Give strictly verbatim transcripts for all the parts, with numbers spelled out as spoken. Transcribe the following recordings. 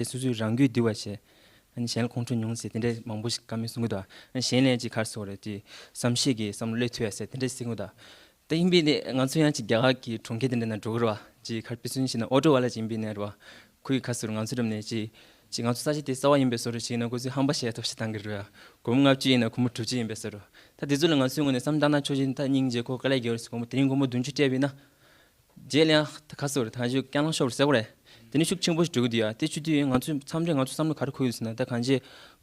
དེ་སོ་སོའི་རང་རྒྱུད་འདུལ་བ་བྱས། ཨ་ནི་གཞན་ལ་ཁོང་ཁྲོ་མྱོང་ཟེར་དེ་འདྲས་མང་པོ་ཞིག་བཀའ་མོལ་གསུང་གི་འདུག་ཨ་ནི་གཞན་ལ་ཅིག་ག་རེ་ཟེར་དགོས་རེད། དེ་བསམ་ཤེས་ཀྱི་བསམ་བློ་སླེབས་ཐུབ་ཡ་ཟེར་དེ་འདྲས་གསུང་གི་འདུག་དེ་ཡིན་པས་ནི་ང་ཚོ་ཡང་ཅིག་རྒྱ་གར་གྱི་གྲོང་ཁྱེར་དེ་འདྲ་ན་འགྲོ་གི་རེད་བ། ཅིག་ག་རེ་དཔེ་མཚོན་བྱས་ན་ཨོ་ཊོ་ཝ་ལ་ཅིག་ཡིན་པས་ནི་རེད་བ། ཁོས་ག་རེ་ཟེར་ང་ཚོ་འགྲམ་ནས་ཅིག་ཅིག་ང་ཚོ་ས་ཆ་དེ་གསར་པ་ཡིན་པའི་བཟོ་འདྲ་ཞིག་ཡིན་ན་ཁོ་ཚོས་ཧམ་པ་བཤད་ཐབས་ཤིག་བཏང་གི་རེད་བ། སྒོར་མོ་ལྔ་བཅུ་ཡིན་ན་སྒོར་མོ་དྲུག་ཅུ་ཡིན་པའི་བཟོ་འདྲ། ད་དེ་ཚོ་ལ་ང་ཚོའི་ངོས་ནས་བསམ་བློ་བཏང་ན་ཆོག་ཅིག་ད་སྙིང་རྗེ་ཁོ་དཀའ་ལས་རྒྱག་རེད་ཟེར་སྒོར་མོ་དེ་རིང་སྒོར་མོ་བདུན་ཅུ་སྤྲད་པ་ཡིན་ན། རྗེས་ལ་ཡང་ད་ག་ཟེར་དགོས་རེད། ད་ཅིག་རྐྱང་ལངས་ཤོར་བ་རེད་ཟེར་དགོས་རེད། དེ་ནི་ཤུགས་ཆེན་པོ་ཞིག་འགྲོ་གི་འདུག་ཡ། དེ་བྱེད་དུས་ང་ཚོའི་མཚམས་རེ་ང་ཚོ་བསམ་བློ་ག་རེ་འཁོར་ཡོད་ཟེར་ན། ད་གང་ཅི་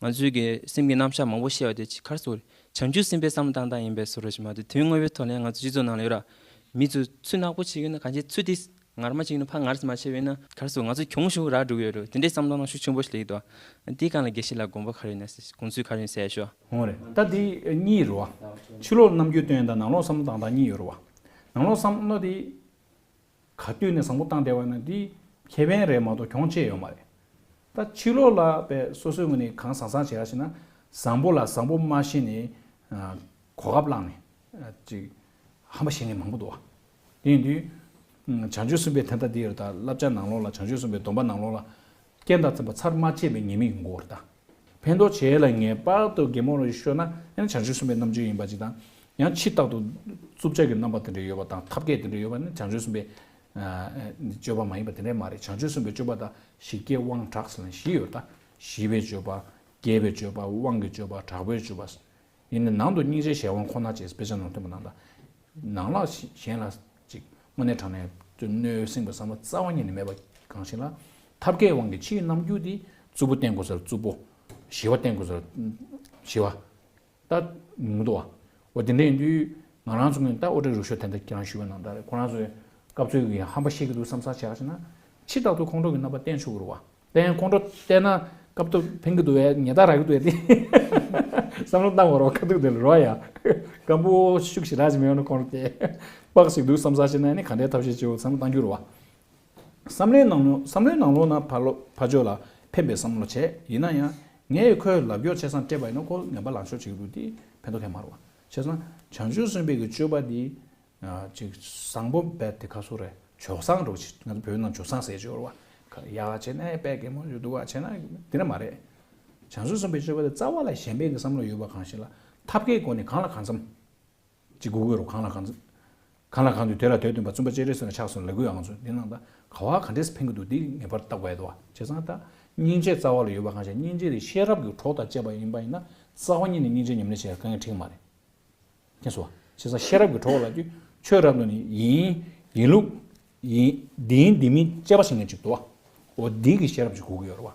ང་ཚོའི་གི་སེམས་ཀྱི་རྣམ་གཞག་མང་པོ་བཤད་པ་དེ་ཅིག་ག་རེ་ཟེར་དགོས་རེད། བྱང་ཆུབ་སེམས་དཔའི་བསམ་བློ་བཏང་སྟངས་ཡིན་པའི་བཟོ་འདྲ་ཞིག་མ་གཏོགས་དོན་དངོས་པོའི་ཐོག་ནས་ང་ཚོ་སྤྱི་ཚོགས་ནང་ལ་ཡོད་ར། མི་ཚོས་ཚུར་ནག་པོ་བྱེད་ཀྱི་ཡོད་ན་གང་ཅི་ཚུར་དེ་ངར་མ་བྱེད་ཀྱི་ཡོད་ན་ཕར་ངར་མ་བྱེད་པ་ཡིན་ན་ག་རེ་ཟེར་དགོས། ང་ཚོ་གྱོང་ཞིག་རག་འགྲོ་གི་ཡོད་རེད། དེ་འདྲའི་བསམ་བློ་སྣང་ཤུགས་ཆེན་པོ་ཞིག་སླེབས་ཀྱི་འདུག་དེའི་སྒང་ལ་དགེ་བཤེས་ལགས་དགོངས་པ་ག་རེ་ཡོད་ན་ཟེར་དགོངས་ཚུལ་ག་རེ་ཡིན་ཟེར་ཤོག་འོང་རེད། ད་འདི་གཉིས་རེད་བ། ཕྱི་ལོགས་རྣམ་འགྱུར་སྟོན་དང་ནང་ལོགས་བསམ་བློ་བཏང་སྟངས་གཉིས་ཡོད་རེད་བ། ནང་ལོགས་བསམ་བློ་དེ་ག་དུས་ནས་བཟང་པོ་བཏང་བསྡད་པ་ན་དེ་ཁེ་ཕན་རེད་མ་གཏོགས་གྱོང་ཅི་ཡང་ཡོད་མ་རེད། ད་ཕྱི་ལོགས་ལ་བས་སོ་སོའི་ངོས་ནས་གང་བཟང་བཟང་བྱེད་ཡ་ཞེ་ན། བཟང་པོ་ལ་བཟང་པོ་མ་ཤེས་ནས་ཨ་གོ་སྐབས་བླངས་ནས་ཨ་ཅིག་ཧམ་པ་བཤད་མཁན་མང་པོ་འདུག་བ། དེ་ཡིན་དུས་ཨ་བྱང་ཆུབ་སེམས་དཔའི་དོན་དག་འདི་ཡོད་ད་བསླབ་བྱ་ནང་ལོགས་ལ་བྱང་ཆུབ་སེམས་དཔའི་སྡོམ་པ་ནང་ལོགས་ལ་རྐྱེན་དང་འཚམ་པ་ཚར་མ་བཅད་པའི་ཉེས་དམིགས་ཡོང་གི་ཡོད་རེད་ད། ཕན་ཐོགས་བྱེད་ལ་ངེས་པར་དུ་གད་མོ་རོ་ཤོར་ན་ཡང་བྱང་ཆུབ་སེམས་དཔའི་རྣམ་འགྱུར་ཡིན་པ་ཅིག་དང་། ཡང་ཕྱི་ལྟར་དུ་རྩུབ་ཆགས་ཀྱི་རྣམ་པ་དེ་འདྲ་ཡོད་པ་དང་ཐབས་མཁས་དེ་འདྲ་ཡོད་པ་ནི་བྱང་ཆུབ་སེམས་དཔའི་ཨ་སྤྱོད་པ་མ་ཡིན་པ་དེ་འདྲ་མ་རེད། བྱང་ཆུབ་སེམས་དཔའི་སྤྱོད་པ་དང་ཞི་རྒྱས་དབང་དྲག་ཟེར་ན་བཞི་ཡོད་ད། ཞི་བའི་སྤྱོད་པ། རྒྱས་པའི་སྤྱོད་པ། དབང་གི་སྤྱོད་པ། དྲག་པོའི་སྤྱོད་པ། ཡིན་ནའི་ནང་དུ་སྙིང་རྗེ་གཞན་དབང་ཁོ་ན་བཅས་དཔེ་ཆ་ནང་ཐོན་པ་ནང་ལྟར། ནང་ལ་གཞན་ལ་ཅིག་དངོས་གནས་དྲང་གནས་གནོད་སྲིང་བའི་བསམ་བློ་རྩ་བ་ཉིད་ནས་མེད་པ་གང་ཞིག་ལ། ཐབས་མཁས་དབང་གིས་ཕྱིའི་རྣམ་འགྱུར་དེ་རྩུབ་པོ་བསྟན་དགོས་ས་ལ་རྩུབ་པོ། ཞི་བ་བསྟན་དགོས་ས་ལ་ཞི་བ། ད་མི་འདུག་བ། འོ་དེ་འདྲ་ཡིན་དུས་ང་རང་ཚོ་ངོས་ད་ཨོ་ཏྲེ་རུ་ཤོ་དེ་འདྲ་ཁྱེད་རང་ཞུས་པ་ནང་ལྟར་ཁོ་རང་ཚོས་སྐབས་འཚོལ་གྱི་ཧམ་པ་བཤད་ཀྱི་འདུག་བསམ་ས་བྱས་ཞེ་ན། ཕྱི་ལྟར་དུ་ཁོང་ཁྲོ་གི་རྣམ་པ་བསྟན་ཆོག་གི་རེད་བ། དེ་ཡང་ཁོང་ཁྲོ་བསྟན་ན་སྐབས་ཐོག་ཕན་གྱི་འདུག་བས་ཉེས་རྡུང་རག་གི་འདུག་བས་དེ། བསམ་བློ་བཏང་བ་རོགས་ཁ་ཐུག་དེ་ལ་རོ་ཡ། སྐམ་པོ་ཤུགས་ཞེ་དྲག་ཅིག་མེད་ན་ཁོང་ཁྲོ་དེ། སྤགས་ཤིག་འདུག་བསམ་ས་ཞེ་ན་ནི་ག་འདྲའི་ཐབས་ཤེས་བྱེད་འོ་བསམ་བློ་བཏང་རྒྱུ་རེད་བ། བསམ་བློའི་ནང་ལོགས་བསམ་བློའི་ནང་ལོགས་ན་ཕར་ལོགས་ཕར་ཕྱོགས་ལ་ཕན་པའི་བསམ་བློ་བྱས་ཡིན་ན་ཡང་། ངས་ཁོའི་ལབ་སྐྱོར་བྱས་ཙང་སྤྲད་པ་ཡིན་ན་ཁོ་ངན་པ་ལངས་ཕྱོགས་བྱེད་ཀྱི་འདུག་དེ་ཕན་ཐོགས་ཁེལ་མ་རེད་བ། བྱས་ཙང་བྱང་ཆུབ་སེམས་དཔའི་གི་སྤྱོད་པ་འདི། ཅིག་བཟང་པོ་བས་དེ་ག་སུ་རེད། ཇོ་བཟང་འགྲོ་ཅིག་ང་ཚོ་བོད་ནང་ཇོ་བཟང་ཟེར་ཅིག་ཡོད་རེད་བ། ཡག་བྱས་ནས་དཔེ་གད་མོ་ཞིག་འདུག་བ་བྱས་ན་དེ་འདྲ་མ་རེད། བྱང་ཆུབ་སེམས་དཔའི་སྤྱོད་པ་དེ་རྩ་བ་ལ་གཞན་ཕན་གྱི་བསམ་བློ་ཡོད་པ་གང་ཞིག་ལ་ཐབས་མཁས་སྒོ་ནས་གང་ལ་གང་འཚམ་ཅིག་དགོས་ཀྱི་རེད། གང་ལ་གང་འཚམ། གང་ལ་གང་འདུལ་དོན་ལ་དོན་སྟོན་པ་བཙུན་པ་སྤྱན་རས་གཟིགས་ལ་ཕྱག་འཚལ་ལོ་ལབ་ཀྱི་ཡོད། ང་ཚོ་འདི་ནང་ད་ག་བ་ག་འདྲས་ཕན་གྱི་འདུག་འདི་ངེས་པར་བརྟག་དགོས་ཡ་འདུག་བ། བྱས་ཙང་ད་སྙིང་རྗེ་རྩ་བ་ལ་ཡོད་པ་གང་ཞིག་སྙིང་རྗེ་དེ་ཤེས་རབ་ཀྱི་གྲོགས་དང་བཅས་པ་ཡིན་པ་ཡིན་ན་རྩ་བ་ཉིད་ནས་སྙིང་རྗེ་ཉམས་ལེན་བྱེད་ཡ་དཀའ་ངལ་འཕྲད་ཀྱི་མ་རེད། མཁྱེན་སོང་བ། བྱས་ཙང་ཤེས་རབ་ཀྱི་གྲོགས་ལབ་དུས་ཆོས་རབ་ཏུ་ནི་ཡིན། ཡིན་ལུགས། ཡིན། འདི་ཡིན་འདི་མིན་དཔྱད་པ་བྱེད་མཁན་ཅིག་འདུག་བ། འོ་འདི་གི་ཤེས་རབ་ཅིག་དགོས་ཀྱི་ཡོད་རེད་བ།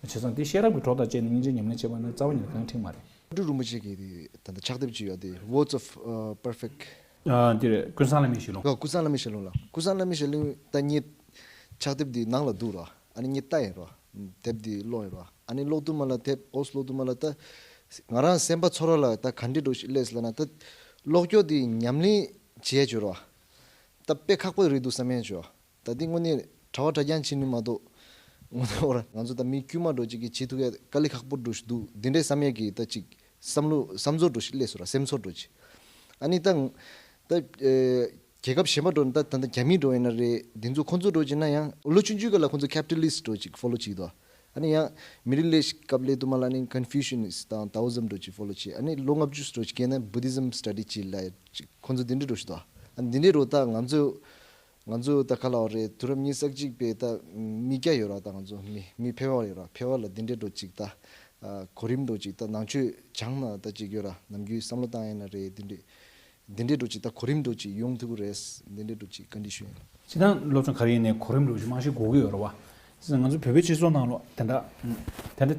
བྱས་ཙང་འདི་ཤེས་རབ་ཀྱི་གྲོགས་དང་བཅས་ནས་སྙིང་རྗེ་ཉམས་ལེན་བྱེད་པ་ནི་རྩ་བ་ཉིད་ནས་གང་འཕྲད་མ་རེད། ཀྲུ་རིན་པོ་ཆེ་གི་དེ་ད་ལྟ་ཕྱག་དེབ་ཅིག་ཡོད་དེ། Words of uh, Perfect. ཨ་འདི་རེད། ཀུན་བཟང་བླ་མའི་ཞལ་ལུང་། ཨ་ཀུན་བཟང་བླ་མའི་ཞལ་ལུང་ལ། ཀུན་བཟང་བླ་མའི་ཞལ་ལུང་ད་ངས་ཕྱག་དེབ་འདི་ནང་ལ་འདུག་ར། ཨ་ནི་ངས་ལྟ་ཡིན་ར། དེབ་འདི་ཀློག་ཡིན་ར། ཨ་ནི་ཀློག་དུས་མ་ལ་དེབ་ཨོ་ཀློག་དུས་མ་ལ་ད་ང་རང་སེམས་པ་ཚོར་བ་ལ་ད་ག་འདྲ་འདྲ་ཞིག་སླེབས་ལབ་ན། ད་ཀློག་སྐྱོར་འདི་ཉམས་ལེན་བྱས་བྱོས་ར། ད་དཔེ་ཁག་པོ་རེད་འདུག་བསམ་ཡས་བྱོས། ད་འདི་དངོས་གནས་གྲྭ་བ་གྲྭ་རྐྱང་བྱེད་ནི་མ་གཏོགས། དངོས་གནས་འོ་ར་ང་ཚོ་ད་མི་དཀྱུས་མ་འདྲ་ཅིག་གིས་བྱེད་ཐུབ་ཡ་དཀའ་ལས་ཁག་པོ་འདྲ་ཞིག་འདུག་འདི་འདྲའི་བསམ་ཡས་ཀྱི་ད་ཅིག་བསམ་བློ་བསམ་ཚོར་འདྲ་ཞིག་སླེབས་སོང་ར། སེམས་ཚོར་འདྲ་ཅིག་ཨ་ནི་ད་ད་ཨེ་རྒྱལ་ཁབ་གཞན་པ་འདྲ་ད་ད་ད་རྒྱ་མི་འདྲ་ཡིན་ན་རེད། འདི་ཚོ་ཁོང་ཚོ་འདྲ་བྱས་ན་ཡང་ལོ་ཆུང་ཆུང་གི་ལ་ཁོང་ཚོ་Capitalist འདྲ་ཅིག་ཕོ་ལོ་བྱེད་ཀྱི་འདུག་ཨ་ནི་ཡང་Middle Age སྐབས་སླེབས་དུས་མ་ལ་ནི་Confucianist དང་Taoism འདྲ་ཅིག་ཕོ་ལོ་བྱེད། ཨ་ནི་ལོ་ལྔ་བཅུ་འདྲ་ཅིག་སྐྱེས་ན་Buddhism study བྱེད་ལ་ཅིག་ཁོང་ཚོ་འདི་འདྲ་འདྲ་ཞིག་འདུག་ཨ་ནི་འདི་འདྲ་འདྲ་ད་ང་ཚོ་ང་ཚོ་ད་ག་ལ་བ་རེད། དུས་རབས་ཉི་ཤུ་རྩ་གཅིག་པའི་ད་མི་སྐྱ་ཡོད་ར། ད་ང་ཚོ་མི་མི་ཕལ་བ་ཡོད་ར། ཕལ་བ་ལ་འདི་འདྲའི་འདྲ་ཅིག་ད་གོ་རིམ་འདྲ་ཅིག་ད་ནང་ཆོས་སྦྱངས་ན་ད་ཅིག་ཡོད་ར། ནམ་རྒྱུན་བསམ་བློ་བཏང་ཡིན་ན་རེད། འདི་འདྲའི་འདི་འདྲའི་འདྲ་ཅིག་ད་གོ་རིམ་འདྲ་ཅིག་ཡོང་ཐུབ་ཀྱི་རེད། འདི་འདྲའི་འདྲ་ཅིག་བཀའ་འདྲི་ཞུ་ཡིན། སྤྱིར་བཏང་སློབ་སྦྱོང་ག་རེ་ཡིན་ནའི་གོ་རིམ་འདྲ་ཅིག་མང་ཤོས་དགོས་ཀྱི་ཡོད་ར་བ། ང་ཚོ་བོད་པའི་སྤྱི་ཚོགས་ནང་ལོགས་དེ་འདྲ་དེ་འདྲ་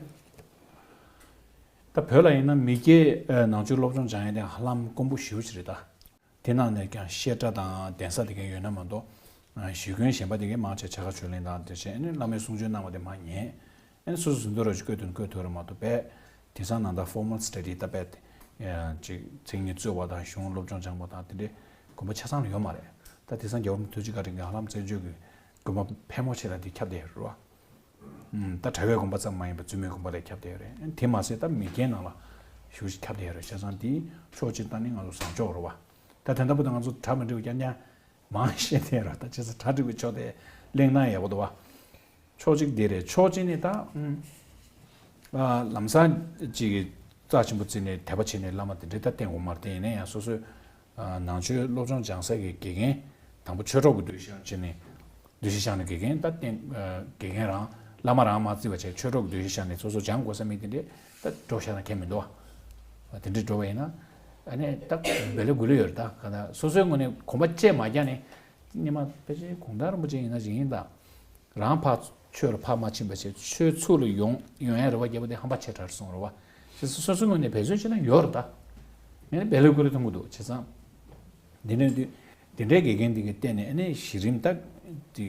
ད་བོད་ལ་ཡིན་ན་མི་སྐྱའི་ནང་ཆོས་སློབ་སྦྱོང་སྦྱང་ཡ་དེ་ཧ་ལམ་དཀོན་པོ་ཞེ་པོ་ཅིག་རེད་ད། དེ་ནང་ནས་ཀྱང་བཤད་གྲྭ་དང་གདན་ས་དེ་གའི་ཡོད་ན་མ་གཏོགས། གཞིས་དགོན་གཞན་པ་དེ་གའི་མང་ཆེ་བྱ་དགའ་ཆོས་གླིང་དང་དེ་བྱས་ནས་བླ་མའི་གསུང་ཆོས་གནང་བ་དེ་མར་ཉན། ཨ་ནི་སོ་སོ་ཟིན་ཐོ་ར་ཅིག་བཀོད་དོན་བཀོད་ཐུབ་ར་མ་གཏོགས་པས། དེང་སང་ནང་ད་formal study ད་པས་ཅིག་མཚན་ཉིད་རྩོད་པ་དང་གཞུང་སློབ་སྦྱོང་སྦྱང་བ་དང་དེ་འདྲའི་དགོན་པ་ཆ་ཚང་ལ་ཡོད་མ་རེད། ད་དེང་སང་རྒྱལ་བ་རིན་པོ་ཆེ་ག་རེ་ཧ་ལམ་བཙན་བྱོལ་གྱི་དགོན་པ་ཕལ་མོ་ཆེ་ལ་དེ་ཁྱབ་བསྡད་ཡོད་རེད་བ། ད་གྲྭ་པའི་དགོན་པ་ཙམ་མ་ཡིན་པར་བཙུན་མའི་དགོན་པ་ལ་ཁྱབ་བསྡད་ཡོད་རེད། དེ་མ་ཟད་ད་མི་སྐྱའི་ནང་ལ་ཞེ་པོ་ཅིག་ཁྱབ་བསྡད་ཡོད་རེད། བྱས་ཙང་དེ་ཕྱོགས་གཅིག་ད་ནི་ང་ཚོ་བཟང་ཕྱོགས་རེད་བ། ད་དེ་འདྲ་པོ་ད་ང་ཚོ་གྲྭ་མི་འགྲིག་པ་རྐྱང་རྐྱང་མང་བཤད་བསྡད་ཡོད་རེད། ད་བྱས་ཙང་གྲྭ་འགྲིག་པའི་ཕྱོགས་དེ་གླེང་ན་ཡག་པོ་འདུག་བ། ཕྱོགས་གཅིག་འདི་རེད། ཕྱོགས་གཅིག་ནས་ད་ཨ་ལམ་སང་ཅིག་རྩ་ཆེན་པོ་བརྩིས་ནས་དད་པ་བྱས་ནས་བླ་མ་དེ་འདྲས་ད་བསྟེན་དགོས་མ་རེད། དེ་ཡིན་ན་ཡང་སོ་སོའི་ཨ་ནང་ཆོས་སློབ་སྦྱོང་སྦྱང་ས་གི་དགེ་རྒན་དང་པོ་ཆོས་གྲོགས་ཀྱི་འདུ་ཤེས་བྱས་ནས། འདུ་ཤེས་བཞག་ནས་དགེ་རྒན་ད་བསྟེན། ཨ་དགེ་རྒན་རང་བླ་མ་རང་མ་བརྩི་བ་བྱས་ཆོས་གྲོགས་ཀྱི་འདུ་ཤེས་བཞག་ནས་སོ་སོ་སྦྱང་དགོས་ས་མེད། དེ་འདྲས་ད་འགྲོ་བཞག་ན་ཁྱད་མི་འདུག་ཨ། དེ་འདྲས་འགྲོ་བ་ཡིན་ན་ཨ་ནི་ད་བེ་ལེ་གུ་ལེ་ཡོད་རེད། ད་ག་ད་སོ་སོའི་ངོས་ནས་གོམ་པ་བཅད་མ་རྒྱག་ནས་སྔོན་མ་ཕལ་ཆེར་གུང་ཐང་རིན་པོ་ཆེ་ཡིན་ན་ཅིག་ཡིན་ད། རང་ཕར་ཆོས་ལ་ཕར་མ་ཕྱིན་པ་བྱས་ཆོས་ཚུར་ལ་ཡོང་ཡོང་ཡ་རེ་བ་རྒྱབ་པ་དེ་ཧམ་པ་ཆེ་དྲགས་སོང་རེད་བ། བྱས་ཙང་སོ་སོའི་ངོས་ནས་འབད་བརྩོན་བྱས་ན་ཡོད་རེད་ད། ངས་ནི་བེ་ལེ་ཀུ་རེ་མཐོང་གི་འདུག་བྱས་ཙང་། འདི་ནས་འདི་འདི་འདྲའི་དགེ་རྒན་འདི་གི་བསྟེན་ནས་ཨ་ནི་གཞི་རིམ་ད་འདི་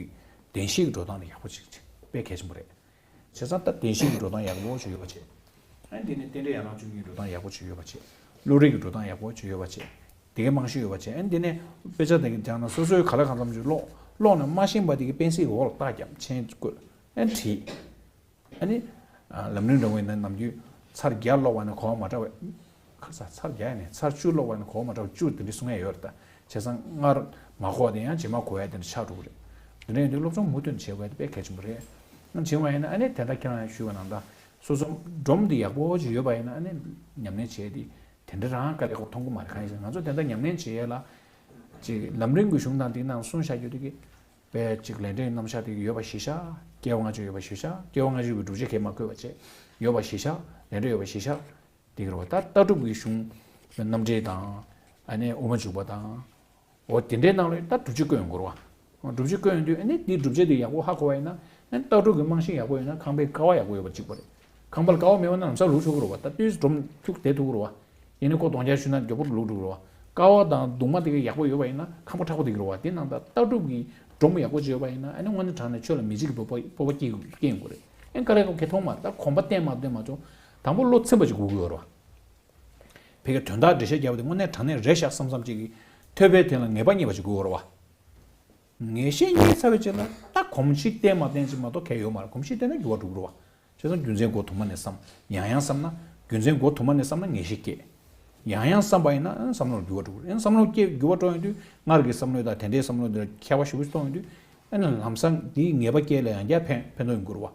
བདེན་བཞིའི་འགྲོ་སྟངས་ལ་ཡག་པོ་ཅིག་བྱེད་དཔེ་གལ་ཆེན་པོ་རེད། བྱས་ཙང་ད་བདེན་བཞིའི་འགྲོ་སྟངས་ཡག་པོ་ཅིག་ཡོད་པ་བྱེད། ཨ་ནི་འདི་ནས་རྟེན་འབྲེལ་ཡར་ལངས་བཅུ་གཉིས་འགྲོ་སྟངས་ཡག་པོ་ཅིག་ཡོད་པ་བྱེད། བློ་རིག་གི་འགྲོ་སྟངས་ཡག་པོ་ཅིག་ཡོད་པ་བྱེད། དེ་གའི་རྨང་གཞི་ཡོད་པ་བྱས། ཨ་ནི་འདི་ནས་དཔེ་ཆ་དེ་གི་སྦྱང་ན་སོ་སོའི་ག་ལ་གང་འཚམ་ཅིག་ཀློག་ཀློག་ནས་མ་ཤེས་པ་དེ་གི་པེན་སིལ་གི་འོག་ལ་རྟགས་བརྒྱབ་མཆན་བཀོད། ཨ་ནི་བྲིས། ཨ་ནི་ཨ་ལམ་རིམ་འདྲ་བོ་ཡིན་ན་ནམ་རྒྱུན་ཚར་བརྒྱ་ཀློག་པ་ནས་གོ་བ་མ་འདྲ་བའི་ཁ་ས་ཚར་བརྒྱ་ཡིན་ནས་ཚར་བཅུ་ཀློག་པ་ནས་གོ་བ་མ་འདྲ་བ་བཅུ་དེ་འདྲ་གསུང་ཡ་ཡོད་རེད་ད། བྱས་ཙང་སྔར་མ་གོ་བ་དེ་ཡང་རྗེས་མ་གོ་ཡ་དེ་འདྲ་ཆགས་འགྲོ་གི་རེད། དེ་འདྲ་ཡིན་དུས་སློབ་སྦྱོང་མུ་མཐུད་བྱེད་དགོས་ཡ་དེ་དཔེ་གལ་ཆེན་པོ་རེད། ཨ་ནི་བྱེད་པ་ཡིན་ན་ཨ་ནི་དེ་ལྟར་ཁྱེད་རང་ཡང་ཞུས་པ་ནང་ལྟར་སོ་སོ་སྒྲོམ་འདི་ཡག་པོ་ཅིག་ཡོད་པ་ཡིན་ན་ཨ་ནི་ཉམས་ལེན་བྱེད་ཡ་དེ་དེ་འདྲ་རང་དཀའ་ལས་ཁག་མཐོང་གི་མ་རེད། གང་ཡིན་ཟེར་ན་ང་ཚོ་དེ་འདྲ་ཉམས་ལེན་བྱེད་ཡས་ལ་ཅིག་ལམ་རིམ་གྱི་གཞུང་དང་དེའི་ནང་གསུངས་བཞག་རྒྱུ་དེ་གི་དཔེ་ཅིག་ལས་འབྲས་རྣམ་གཞག་དེ་གི་ཡོད་པ་གཞི་བཞག་སྐྱེ་བ་སྔ་ཕྱི་ཡོད་པ་གཞི་བཞག་སྐྱེ་བ་སྔ་ཕྱི་ཡོད་པའི་སྒྲུབ་བྱེད་གས་མ་བཀོད་པ་བྱས་ཡོད་པ་གཞི་བཞག་ལས་འབྲས་ཡོད་པ་གཞི་བཞག་དེ་གི་རེད་བ། ད་ལྟ་གྲུབ་ཀྱི་གཞུང་རྣམ་འགྲེལ་དང་ཨ་ནི་དབུ་མ་འཇུག་པ་དང་། འོ་དེ་འདྲའི་ནང་ལ་ད་སྒྲུབ་བྱེད་བཀོད་ཡོང་དགོས་རེད་བ། སྒྲུབ་བྱེད་བཀོད་ཡོང་དུས་ཨ་ནི་དེའི་སྒྲུབ་བྱེད་དེ་ཡག་པོ་ཧ་གོ་བ་ཡིན་ན་ཨ་ནི་ལྟ་གྲུབ་ཀྱི་རྨང་གཞི་ཡག་པོ་ཡོད་ན་ཁང་པའི་ཀ་བ་ཡག་པོ་ཡོད་པ་གཅིག་པ་རེད། ཁང་པ་ལ་ཀ་བ་མེད་པ་ན་ལམ་སང་ལུག་འཕྲོད་ཀྱི་རེད་བ། ད་ལྟོས་སྒྲོམ་ཁྱུག་དེ་ཐུག་གི་རེད་བ། ཡིན་ནའི་ཁོ་གདོང་རྒྱག་ཞུས་ན་མགྱོགས་པོ་ལུག་འགྲོ་གི་རེད་བ། ཀ་བ་དང་གདུང་མ་དེ་ག་ཡག་པོ་ཡོད་པ་ཡིན་ན་ཁང་པ་མཁྲེགས་པོ་སྡོད་ཀྱི་རེད་བ། དེ་ནང་ད་ལྟ་གྲུབ་ཀྱི་སྒྲོམ་ཡག་པོ་ཅིག་ཡོད་པ་ཡིན་ན་ཨ་ནི་དངོས་གནས་དྲང་གནས་ཆོས་ལ་མི་འཇིགས་ཀྱི་སྤོབས་པ་སྤོབས་པ་སྐྱེ་སྐྱེ་ཡོང་གི་རེད། ཨ་ནི་དཀའ་ལས་ཁག་གི་མཐོང་མ་རེད། ད་གོམ་པ་བསྟན་མ་བསྟན་མ་ཚོ་དང་པོ་བློ་ཚིམ་པ་ཅིག་དགོས་ཀྱི་ཡོད་རེད་བ། ཕ་གིའི་དོན་དག་འགྲེལ་བཤད་རྒྱབ་པ་དེ་དངོས་གནས་དྲང་གནས་རེད་ཤག་བསམ་བསམ་ཅིག་གིས་ཐོས་པའི་དོན་ལ་ངེས་པ་རྙེད་པ་ཅིག་དགོས་ཀྱི་ཡོད་རེད་བ། ངེས་ཤེས་རྙེད་ཚར་བའི་རྗེས་ལ་ད་གོམས་གཤིས་བསྟེན་མ་བསྟེན་ཅིག་མ་གཏོགས་གལ་ཡོད་མ་རེད། གོམས་གཤིས་བསྟེན་ན་འགྱུར་བ་འགྲོ་གི་རེད་བ། བྱས་ཙང་རྒྱུ་མཚན་མགོ་དུ་མ་ནས་བསམ། ཡང་ཡང་བསམ་ན་རྒྱུ་མཚན་མགོ་དུ་མ་ནས་བསམ་ན་ངེས་ཤེས་སྐྱེ། ཡང་ཡང་བསམ་པ་ཡིན་ན་ཨ་བསམ་བློར་འགྱུར་བ་འགྲོ་གི་རེད། ཨ་བསམ་བློ་སྐྱེ་འགྱུར་བ་འགྲོ་ཡོང་དུས་སྔར་གྱི་བསམ་བློ་དང་དེ་འདྲའི་བསམ་བློ་དེ་ལ་ཁྱད་པར་ཞེ་པོ་ཞིག་མཐོང་ཡོང་དུས་ཨ་ནི་ལམ་སང་འདིའི་ངེས་པ་སྐྱེ་ལ་ཡང་བསྐྱར་ཕན་ཕན་ཐོགས་ཡོང་གི་རེད་བ།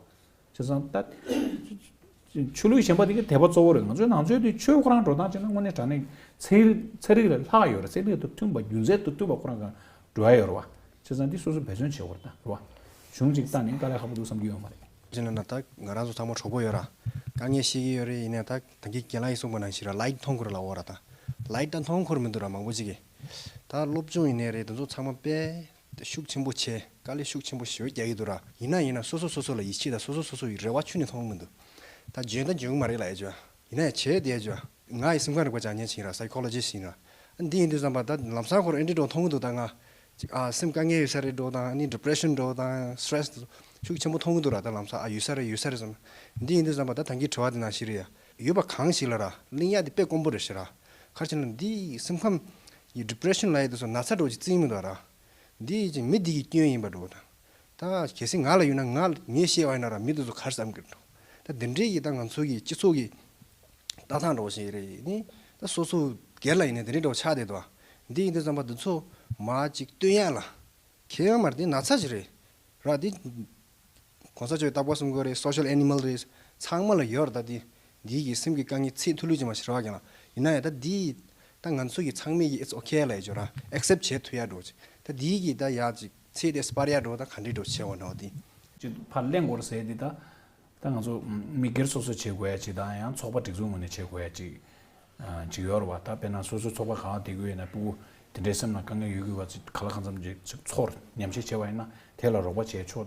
བྱས་ཙང་ད། ཆོས་ལུགས་གཞན་པ་དེ་གའི་དད་པ་གཙོ་བོ་རེད། ང་ཚོའི་ནང་ཆོས་དེ་ཆོས་ཁོ་རང་འགྲོ་སྟངས་བྱས་ན་དངོས་གནས་དྲང་གནས་ཚན་རིག་ཚན་རིག་ལ་ལྷག་ཡོད་རེད། ཚན་རིག་དང་མཐུན་པ་རྒྱུ་མཚན་དང་མཐུན་པ་ཁོ་རང་ག་འགྲོ་ཡ་ཡོད་རེད་བ། བྱས་ཙང་འདི་སོ་སོས་འབད་བརྩོན་བྱེད་དགོས་རེད་ད་རེད་བ། གཞུང་གཅིག་བལྟས་ནས་དཀའ་ལས་ཁག་པོ་འདུག་བསམ་གྱི་ཡོད་མ་རེད། ཅི་ན་ན་ད་ང་རང་ཚོ་ཚང་མ་གྲོགས་པོ་ཡོད་ར། དཀའ་ངལ་ཤེས་ཀྱི་ཡོད་རེད། ཡིན་ནའི་ད་ད་གིན་རྒན་ལགས་ཡིས་གསུངས་པ་ནང་བཞིན་ར་ལའིག་མཐོང་ཁུར་ལ་འོ་ར་ད། ལའིག་ད་མཐོང་ཁུར་མི་འདུག་ར་མང་པོ་ཅིག་གིས། ད་སློབ་སྦྱོང་ཡིན་ནའི་རེད། དེ་ཚོ་ཚང་མ་དཔེ། ཤུགས་ཆེན་པོ་བྱས། དཀའ་ལས་ཤུགས་ཆེན་པོ་ཞེ་པོ་རྒྱག་གི་འདུག་ར། ཡིན་ན་ཡིན་ན་སོ་སོ་སོ་སོ་ལ་ཡིད་ཆེས་དང་སོ་སོ་སོ་སོ་ཡི་རེ་བ་ཁྱོན་ནས་མཐོང་གི་མི་འདུག་ད་འཇོན་ད་འཇོན་གི་མ་རེད་ལབ་ཡ་ཅོ། ཡིན་ན་ཡང་བྱས་བསྡད་ཡ་ཅོ། ང་ཡི་སེམས་ཁམས་རིག་པ་སྦྱང་མཁན་ཅིག་ཡིན་ར། སའི་ཁོ་ལོ་ཇི་སི་ཊི་ཡིན་ར། འདི་ཡིན་དུས་ཙམ་པ་ད་ལམ་སང་ཁོ་རང་ཨེ་འདྲི་འགྲོ་མཐོང་གི་འདུག་ད་ང་ཅིག་ཨ་སེམས་དཀའ་ངལ་ཡོད་ས་རེད་འགྲོ་དང་ཨ་ནི་ཌི་པི་རེ་ཤན་འགྲོ་དང་སི་ཊི་རེ་སི་ཤུགས་ཆེན་པོ་མཐོང་གི་འདུག་ར། ད་ལམ་སང་ཨ་ཡོད་ས་རེད་ཡོད་ས་རེད་བསམ། འདི་ཡིན་དུས་ཙམ་པ་ད་ད་གིན་དྲི་བ་འདི་ནང་བཞིན་རེད་ཡ། ཡོད་པ་གང་ཞིག་ལ་ར་གླེང་ཡ་འདི་དཔེ་དཀོན་པོ་རེད་ཤག་ར། ག་རེ་བྱས་ན་འདི་སེམས་ཁམས་ཡི་ཌི་པི་རེ་ཤན་ལབ་ཡ་འདི་ཚོ་ན་ཚ་འདྲ་བོ་ཅིག་བརྩི་གི་མི་འདུག་ར། འདི་ཅིག་མི་འདི་གི་སྐྱོན་ཡིན་པ་འདྲ་བོ་དང་། ད་གལ་སྲིད་ང་ལ་ཡོད་ན་ང་ངས་བཤད་པ་ཡིན་ན་ར་མི་འདི་ཚོ་ག་རེ་བསམ་གི་འདུག་ད་འདི་འདྲའི་གི་ད་ང་ཚོ་གི་སྤྱི་ཚོགས་ཀྱི་ལྟ་སྟངས་འདྲ་བོ་ཞིག་རེད་ནི། ད་སོ་སོ་སྒེར་ལ་ཡིན་ན་འདི་འདྲའི་འདྲ་བོ་ཆགས་བསྡད་འདུག་འདི་ཡིན་དུས་ཙམ་པ་འདི་ཚོ་མར་ཅིག་སྟོན་ཡ་ལ་ཁྱད་ཡོད་མ་རེད། འདི་ན་ཚ་ཞིག་རེད་ར། འདི་གོང་ས་མཆོག་གིས་རྟག་པར་གསུང་གི་རེད། སོ་ཤལ་ཨེ་ནི་མལ་རེད། ཚང་མ་ལ་ཡོད་རེད། ད་འདི་འདི་གི་སེམས་ཀྱི་དཀའ་ངལ་ཚད་མཐོ་ལོས་ཅིག་མ་ཞིག་རག་ཀྱང་ལ་ཡིན་ན་ཡང་ད་འདི་ད་ང་ཚོ་གི་ཚང་མས་ཀྱི་ཨིཊ་ཨོ་ཁེ་ལབ་ཡ་ཅིག་ཡོད་ར། ཨེག་སེབ་བྱེད་ཐུབ་ཡ་འདྲ་བོ་ཅིག་ད་འདི་གི་ད་ཡ་ཅིག་ཚད་དེ་སྤར་ཡ་འདྲ་བོ་ད་ག་འདྲའི་འདྲ་བོ་བྱེད་འོ་ན་འོ་འདི་ཅིག་ཕར་གླེང་དགོས་རེད་ཟེར་འདི་ད། ད་ང་ཚོ་མི་སྒེར་སོ་སོས་བྱེད་དགོས་ཡ་ཅིག་དང་ཡང་ཚོགས་པ་སྒྲིག་འཛུགས་ངོས་ནས་བྱེད་དགོས་ཡ་ཅིག་ཅིག་ཡོད་རེད་བ། ད་དཔེར་ན་སོ་སོའི་ཚོགས་པ་གང་བསྡད་ཀྱི་ཡོད་ན་ཕྲུ་གུ་དེ་འདྲའི་སེམས་ནང་དཀའ་ངལ་ཡོད་ཀྱི་བ་ཅིག་ག་ལ་གང་འཚམ་ཅིག་ཅིག་ཚོར་ཉམས་ཞིབ་བྱས་པ་ཡིན་ན་དེ་ལ་རོགས་པ་བྱས་ཆོག་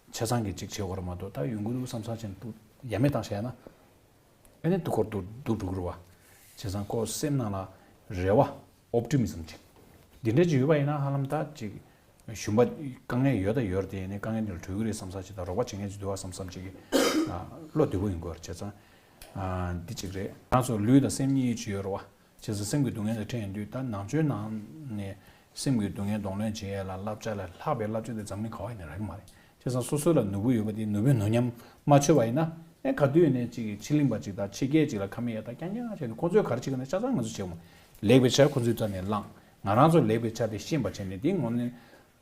ཆ་ཚང་གི་ཅིག་བྱེད་དགོས་རེད་མ་གཏོགས་ད་ཡོང་གི་འདུག་བསམ་བསམ་བྱས་ནས་ཕྲུ་གུ་ཡ་མེད་བཏང་བཞག་ན་ཨ་ནི་སྡུག་ཁོར་སྡུག་སྡུག་འགྲོ་གི་རེད་བ། བྱས་ཙང་ཁོ་སེམས་ནང་ལ་རེ་བ། ཨོབ་ཊི་མི་ཛམ་ཅིག་འདི་འདྲ་ཅིག་ཡོད་པ་ཡིན་ན་ཧ་ལམ་ད་ཅིག་ཞུམ་པ་དཀའ་ངལ་ཡོད་ད་ཡོད་རེད། དེ་ནས་དཀའ་ངལ་འདི་ལ་གྲོལ་གི་རེད་བསམ་ས་ཅིག་དང་རོགས་པ་བྱེད་མཁན་ཅིག་འདུག་བ་བསམ་བསམ་ཅིག་གི་བློ་བདེ་པོ་ཡོང་གི་ཡོད་རེད། བྱས་ཙང་འདི་གཅིག་རེད། ང་ཚོ་ལུས་དང་སེམས་གཉིས་ཅིག་ཡོད་རེད་བ། བྱས་ཙང་སེམས་ཀྱི་སྡུག་བསྔལ་དང་འཕྲད་ཡོང་དུས་ད་ནང་ཆོས་ནང་ནས་སེམས་ཀྱི་སྡུག་བསྔལ་གདོང་ལེན་བྱེད་ཡས་ལ་བསླབ་བྱ་ལས་ལྷག་པའི་བསླབ་བྱ་དེ་འཛམ་གླིང་ག་བ་ཡིན་ནས་རག་གི་མ་རེད། བྱས་ཙང་སོ་སོ་ལ་ནོར་བུ་ཡོད་པ་དེ་ནོར་བུའི་ནོར་ཉམས་མ་ཆོད་པ་ཡིན་ན་ཨེ་ག་དུས་ནས་ཅིག་ཕྱི་གླིང་པ་ཅིག་དང་ཕྱི་རྒྱལ་ཅིག་ལ་ཁ་མིག་ཡར་ལྟ་རྐྱང་རྐྱང་བྱས་ནས་ཁོ་ཚོས་ག་རེ་བྱེད་ཀྱི་ན་ཆ་ཚང་ང་ཚོས་བྱེད་དགོས། ལེགས་པའི་ཆ་ཁོ་ཚོའི་རྩ་ནས་བླངས། ང་རང་ཚོ་ལེགས་པའི་ཆ་དེ་ཤེས་པ་བྱས་ནས་དེ་ངོ་ནས་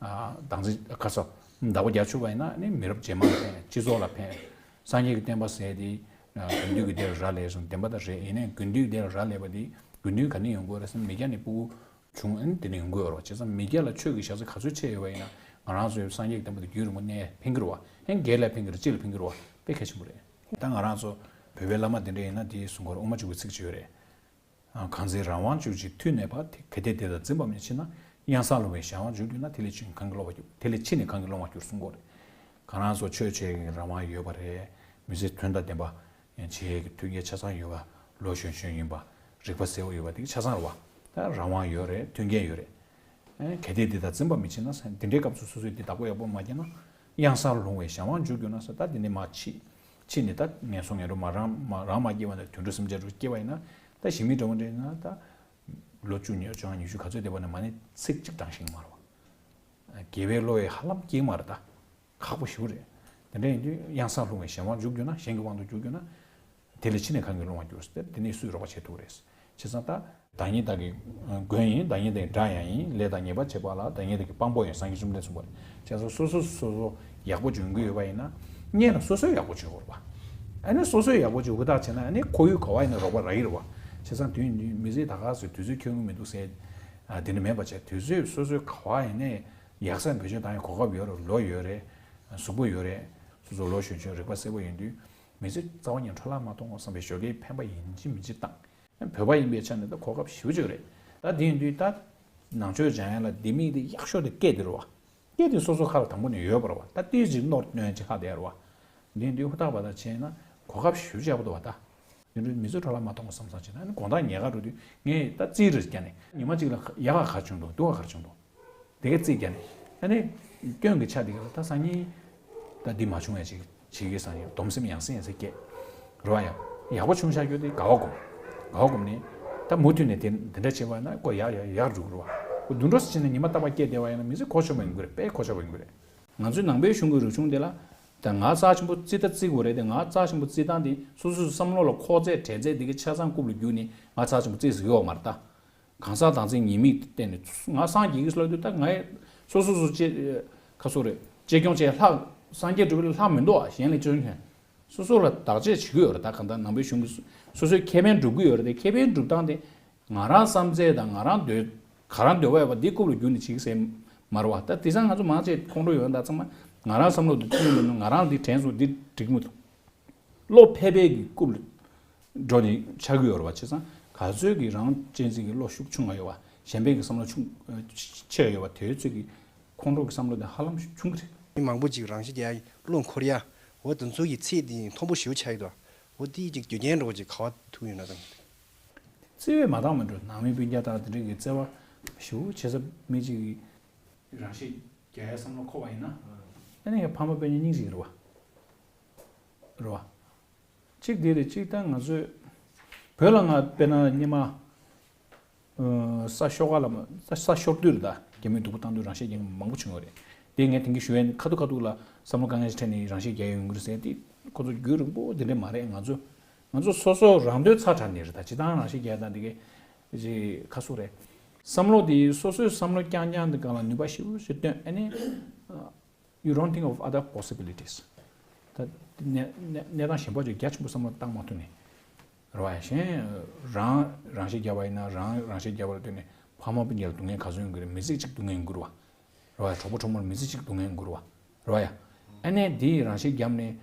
བདག་འཛིན་ག་ཚོད་ བདག་པོ་རྒྱག་ཆོག་པ་ཡིན་ན་ནི་མི་རབས་རྗེས་མ་ལ་ཕན། སྤྱི་ཚོགས་ལ་ཕན། སངས་རྒྱས་ཀྱི་བསྟན་པ་ཟེར་དེ་དགེ་འདུན་གྱི་སྡེ་ལ་རག་ལས་སོང་། བདེན་པ་ད་རེད། ཡིན་ནའི་དགེ་འདུན་གྱི་སྡེ་ལ་རག་ལས་པ་དེ་དགེ་འདུན་ག་ནས་ཡོང་དགོས་རེད་ཟེར་ན། མི་སྐྱ་ནས་སྤུ་གུ་བྱུང་། ཨ་ནི་དེ་ནས་ཡོང་དགོས་རེད་བ། བྱས་ཙང་མི་སྐྱ་ལ་ཆོས་ཀྱི་ཞག་ཚི་ག་ཚོད་ཆད་ཡོད་པ་ཡིན་ན། ང་རང་ཚོའི་སངས་རྒྱས་ཀྱི་བསྟན་པ་དེ་རྒྱུན་རིང་པོ་གནས་ཕན་གྱི་རེད་བ། ཧན་རྒན་ལ་ཕན་གྱི་རེད། ཅི་ལ་ཕན་གྱི་རེད་བ། དཔེ་གལ་ཆེན་པོ་རེད། ད་ང་རང་ཚོ་བོད་པའི་བླ་མ་དེ་འདྲ་ཡིན་ན་དེའི་གསུང་སྐོར་དབུ་མ་འཇུག་པའི་ཚིག་ཅིག་ཡོད་རེད། གང་ཚེ་རང་དབང་གྱུར་ཅིག་ཐུགས་གནས་པ། གལ་ཏེ་དེ་དག་འཛིན་པར་མི་མཆིས་ན། གཡང་སར་ལྷུང་བའི་གཞན་དབང་འཇུག་གྱུར་ན། དེ་ལས་ཕྱིས་ནས་གང་གིས་སློང་བར་འགྱུར། དེ་ལས་ཕྱིས་ནས་གང་གིས་སློང་བར་འགྱུར་གསུང་གི་ཡོད་རེད། ང་རང་ཚོ་ཆོས་བྱེད་ཀྱི་རང་དབང་ཡོད་པ་རེད། མི་ཚེ་དོན་དང་ལྡན་པ་བྱེད་ཀྱི་མཐུན་རྐྱེན་ཆ་ཚང་ཡོད་པ། ལོ་གཞོན་གཞོན་ཡིན་པ། རིག་པ་གསལ་པོ་ཡོད་པ། དེ་ཆ་ཚང་རེད་བ། ད་རང་དབང་ཡོད་རེད། མཐུན་རྐྱེན་ཡོད་རེད། གལ་ཏེ་འདི་དག་འཛིན་པར་མི་མཆིས་ན། དེ་འདྲའི་སྐབས་སུ་སོ་སོས་འདི་བདག་པོ་ཡག་པོ་མ་བརྒྱབ་ན། གཡང་སར་ལྷུང་བའི་གཞན་དབང་འཇུག་གྱུར་ན་ཟེར། ད་འདི་ནས་མར་ཕྱིས། ཕྱིས་ནས་ད་ངན་སོང་ངན་འགྲོ་མ་རང་མ་རང་མ་སྐྱེས་པ་ནས་དུད་འགྲོ་སེམས་ཅན་དུ་སྐྱེས་པ་ཡིན་ན། ད་གཞི་མེད་འགྲོ་བ་འདྲ་ཡིན་ན། ད་ལོ་བཅུ་ཉི་ཤུ་བཅོ་ལྔ་ཉི་ཤུ་ག་ཚོད་བསྡད་པ་ནས་མ་ཎི་ཚིག་གཅིག་བགྲང་ཤེས་ཀྱི་མ་རེད་བ། དགེ་བའི་བློ་ཡིས་ཧ་ལམ་སྐྱེ་གི་མ་རེད་ད། ཁག་པོ་ཞེ་པོ་རེད། དེ་འདྲ་ཡིན་དུས་གཡང་སར་ལྷུང་བའི་གཞན་དབང་འཇུག་གྱུར་ན། གཞན་གྱི་དབང་དུ་འཇུག་གྱུར་ན། དེ་ལས་ཕྱིས་ནས་གང་གིས་སློང་བར་འགྱུར་ཟེར། དེ་ནས་སུས་རོགས་པ་བྱེད་ཐུབ་རེད། བྱས་ཙང་ད་བདག་ཉིད་བདག་གི་མགོན་ཡིན། བདག་ཉིད་བདག་གི་དགྲ་ཡང་ཡིན། ལས་དང་ཉེས་པ་བྱེད་པ་ལ། བདག་ཉིད་བདག་གི་དཔང་པོ་ཡིན། སངས་རྒྱས་བཅོམ་ལྡན་གསུངས་པ་རེད། བྱས་ཙང་སོ་སོ་སོ་སོ་ཡག་པོ་འཇོན་གྱི་ཡོད་པ་ཡིན་ན། སྔོན་ལ་སོ་སོས་ཡག་པོ་བྱེད་དགོས་རེད་བ། ཨ་ནི་སོ་སོས་ཡག་པོ་བྱེད་ཧུར་ཐག་བྱས་ན། ཨ་ནི་ཁོར་ཡུག་ག་བ་ཡིན་ན་རོགས་པ་རག་གི་རེད་བ། བྱས་ཙང་དུས་ཡུན་མི་ཚེ་ད་ག་ཟེར་དུས་ཚོད་འཁྱོལ་གྱི་མི་འདུག་ཟེར། ཨ་དེ་འདྲ་མེད་པ་བྱས། དུས་ཚོད་སོ་སོའི་ག་བ་ཡིན་ནའི་ཡག་ས་བེད་སྤྱོད་བཏང་ཡག་གོ་སྐབས་ཡོད་རེད། ལོ་ཡོད་རེད། གཟུགས་པོ་ཡོད་རེད། སོ་སོ་ལོ་གཞོན་གཞོན་རིག་པ་གསལ་པོ་ཡིན་དུས། མི་ཚེ་རྩ་བ་ཉིད་འཕྲོ་བརླག་མ་གཏོང་བསམ་པའི་ཞོགས་ཀའི་ཕན་པ་ཡིན་གཅིག་མིན་གཅིག་བཏང་། བོད་པ་ཡིན་པའི་ཆ་ནས་ད་གོ་སྐབས་ཞེ་པོ་ཅིག་རེད། ད་དེ་ཡིན་དུས་ད་ནང་ཆོས་སྦྱང་ཡ་ལ་ལྡེ་མིག་དེ་ཡག་ཤོས་དེ་སྐད་དེ་རེད་བ། སྐད་དེ་སོ་སོ་ཁ་ལ་དང་པོ་ནས་ཡོད་པ་རེད་བ། ད་ཏོག་ཙམ་རྣོ་རྣོན་ཅིག་ལྷག་བསྡད་རེད་བ། དེ་ཡིན་དུས་ཧུར་ཐག་པ་ད་བྱས་ན་གོ་སྐབས་ཞེ་པོ་ཅིག་ཡག་པོ་འདུག་བ། ད་དེ་འདྲའི་མི་ཚེ་འཕྲོ་བརླག་མ་གཏོང་བསམ་བསམ་བྱས་ན། ཨ་ནི་དགོང་དག་ཉལ་ཁ་འགྲོ་དུས་ངས་ད་རྩིས་རེ་བརྒྱབ་ནས། ཉི་མ་གཅིག་ལ་ཡག་ག་ག་བྱུང་འདུག་སྡུག་ག་ག་བྱུང་འདུག་དེ་གའི་རྩིས་བརྒྱབ་ནས། ཨ་ནི་སྐྱོན་གྱི་ཆ་དེ་ག་ལ་ད་སང་ཉིན་ད་འདི་མ་བྱུང་ཡ་ཅིག་བྱེད་ཀྱི་སང་ཉིན་སྡོམ་སེམས་ཡང་སེ་ཡང་སེ་སྐྱེ་རེད་བ། ཡ་ཡག་པོ་བྱུང་ཤག་རྒྱུ་དེ་དགའ་བ་སྒོམ། དགའ་བ་སྒོམ་ནས་ད་མུ་མཐུད་ནས་དེ་འདི་འདྲ་བྱེད་པ་ན་ཁོ་ཡག་ཡག་ཡག་འགྲོ་གི་རེད་བ། ཁོ་དུད་འགྲོ་ཟེར་བྱས་ནས་ཉི་མ་རྟག་པར་སྐྱེས་བསྡད་པ་ཡིན་ན་མི་ཚེ་གོ་ཆོད་པ་ཡིན་དགོས་རེད། དཔེ་གོ་ཆོད་པ་ཡིན་དགོས་རེད། ང་ཚོའི་ནང་པའི་གཞུང་གི་རིག་གཞུང་དེ་ལ། ད་ང་རྩ་ཆེན་པོ་རྩིས་ད་རྩིས་དགོས་རེད་དེ། ང་རྩ་ཆེན་པོ་རྩིས་སྟངས་དེ་སོ་སོའི་བསམ་བློ་ལ་ཁོག་རྩེད་དྲན་རྩེད་དེ་གའི་ཆ་ཚང་རྐུབ་ལ་རྒྱུག་ནས་ང་རྩ་ཆེན་པོ་རྩིས་ཟེར་གྱི་ཡོད་མ་རེད་ད། གང་ཟག་བདག་འཛིན་ཉེས་དམིགས་བསྟན་ནས་ང་སངས་རྒྱས་ཀྱི་ལབ་དུས། ད་ང་སོ་སོ་སོ་ཅེ་ཁ་སོ་རེད། གཅེས་སྐྱོང་བྱས་ལྷག་སངས་རྒྱས་སྒྲུབ་པའི་ལྷག་མི་འདུག་ཨ། གཞན་ལ་གཅེས་སྐྱོང་བྱས། སོ་སོ་ལ་བདག་གཅེས་བྱེད་ཀྱི་ཡོད་རེད། ད་གང་ལྟར་ནང་པའི་གཞུང་གི་སོ་སོའི་ཁེ་ཕན་སྒྲུབ་ཀྱི་ཡོད་རེད་དེ། ཁེ་ཕན་སྒྲུབ་སྟངས་དེ་ང་རང་བསམ་ཚད་དང་ང་རང་འདོད་ག་རང་འདོད་པ་ཡོད་པ་འདི་རྐུབ་ལ་རྒྱུག་ནས་བྱེད་ཀྱི་ཟེར་མ་རེད་བ། ད་དེང་སང་ང་ཚོ་མང་ཆེ་ཁོང་ཁྲོ་ཡོད་ན་ད་ཚང་མ་ང་རང་བསམ་བློ་འདི་ཐོན་མི་འདུག་ང་རང་འདི་དྲན་སོང་། འདི་འགྲིག་མི་འདུག་བློ་ཕལ་པའི་གི་རྐུབ་ལ་འགྲོ་ནས་ཆགས་ཀྱི་ཡོད་རེད་བ། བྱས་ཙང་ག་ཚོད་ཀྱི་རང་གཅེས་འཛིན་གྱི་བློ་ཤུགས་ཆུང་བ་ཡོད་བ། གཞན་ཕན་གྱི་བསམ་བློ་ཆུང་ཆེ་བ་ཡོད་བ། དེ་ཚོད་ཀྱི་ཁོང་ཁྲོ་གི་བསམ་བློ་དེ་ཧ་ལམ་ཆུང་གི་རེད། མི་མང་པོ་ཅིག་རང་ཤི་རྒྱག་ཡ་བློ་འཁོར་ཡ། འོ་དེ་ཚོ་གི་ཚད་དེ་མཐོན་པོ་ཞེ་པོ་ཆགས་ཡོད་དོ། འོ་དེ་ཅིག་རྒྱུ་རྐྱེན་འདྲ་བོ་ཅིག་ག་བ་ཐུག་ཡོད་ན་དང་། བརྩི་བས་མ་བཏང་མི་འགྲོ། ནང་མི་སྤུན་ཀྱག་དང་དེ་འདྲ་གི་བརྩེ་བ་ཞེ་པོ་བྱེད་ས་མི་ཅིག་གི་རང་ཤི་རྒྱག་ཡ་བསམ་བློ་འཁོར་བ་ཡིན་ན། ཨ་ནི་ཕ་མ་སྤུན་ཀྱག་སྙིང་རྗེ་རེད་བ། རེད་བ། གཅིག་དེ་རེད། གཅིག་ད་ང་ཚོས་བོད་ལ་ང་དཔེར་ན་སྔོན་མ་ས་ཤོར་ག་ལ་མ་ས་ཤོར་དུས་རེད། ད་རྒྱ་མིས་སྡུག་པོ་བཏང་དུས་རང་ཤི་རྒྱག་མཁན་མང་པོ་བྱུང་ཡོད་རེད། དེ་ངས་དེང་གི་ཞུ་ཡས་ཁ་ཐུག་ཁ་ཐུག་ལ་བསམ་བློ་དཀའ་ངལ་ཞིག་འཕྲད་ནས་རང་ཤི་རྒྱག་ཡོང་གི་རེད་ཟེར་དེ་ཁོ་ཚོ་རྒྱུན་རིང་པོ་དེ་འདྲ་མ་རེད། ང་ཚོ་ང་ཚོ་སོ་སོ་རང་འདོད་ཚ་དྲགས་ནས་རེད། ད་སྤྱིར་བཏང་རང་ཤི་རྒྱག་ཡ་དང་དེ་གའི་ཅིག་ཁ་སུ་རེད། བསམ་བློ་དེ་སོ་སོའི་བསམ་བློ་རྐྱང་རྐྱང་དེ་སྒང་ལ་ནུས་པ་ཞེ་པོ་ཞིག་བཏོན། ཨ་ནི། You don't think of other possibilities. ད་གནས་གནས་གནས་སྟངས་གཞན་པ་ཅིག་རྒྱ་ཆེན་པོ་བསམ་བློ་བཏང་མ་ཐུབ་ནས། རེད་བ། གཞན་རང་རང་ཤི་རྒྱག་པ་ཡིན་ན། རང་རང་ཤི་རྒྱག་པ་ལ་ལྟོས་ནས་ཕ་མ་སྤུན་ཀྱག་ལ་སྡུག་བསྔལ་ག་ཚོད་ཡོང་གི་རེད། མི་ཚེ་གཅིག་སྡུག་བསྔལ་ཡོང་གི་རེད་བ། རེད་བ། གྲོགས་པོ་གྲོགས་མོར་མི་ཚེ་གཅིག་སྡུག་བསྔལ་ཡོང་གི་རེད་བ། རེད་བ་ཡ། ཨ་ནི་དེ་ཡི་རང་ཤི་བརྒྱབ་ནས་